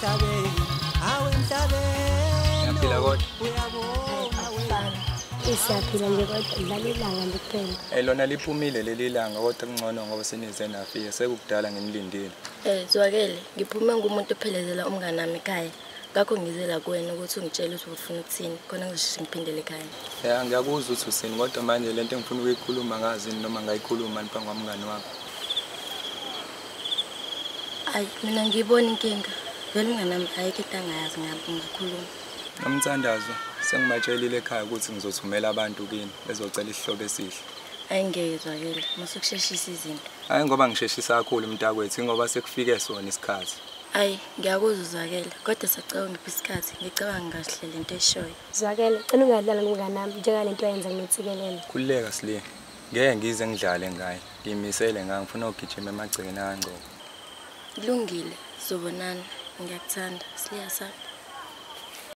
Emhlabeni, awu emhlabeni. Ngiyaphila kodwa. Uyabona wena. Siyaphila nje kodwa dlala ilanga nje kuphela. Lona liphumile leli langa kodwa kungcono ngoba senize nafika, sekukudala nginilindile. Zwakele, ngiphume ngumuntu ophelezela umngane wami ekhaya. Ngakho ngizela kuwena ukuthi ungitshele ukuthi ufuna ukuthini, khona ngizosheshe ngiphindele ekhaya. Ya, ngiyakuzwa ukuthi usini kodwa manje lento engifuna ukuyikhuluma ngazi noma ngayikhuluma phambi kwamngane wakho. Ayi, mina ngiyibona inkinga. Vele umngane wami ayikho into angayazi ngami, ungakhuluma. Nomthandazo, sengibatshelile ekhaya ukuthi ngizothumela abantu kini bezocela isihlobo esihle. Ayi ngeke Zwakele, masukusheshisa izinto. Hayi ngoba ngisheshisa kakhulu mntakwethu, ngoba sekufike sona isikhathi. Ayi, ngiyakuzwa Zwakele, kodwa sacela ungiphe isikhathi, ngicabanga kahle lento eshoyo. Zwakele, cela ungadlala ngomngane wami njengalento ayenza nginotsikelelo. Khululeka Sli, ngeke ngize ngidlale ngaye. Ngiyimisele ngaye, ngifuna ukugijima emagcekeni kaNgcobo. Kulungile, sizobonana. Ngiyakuthanda. Sli asapha.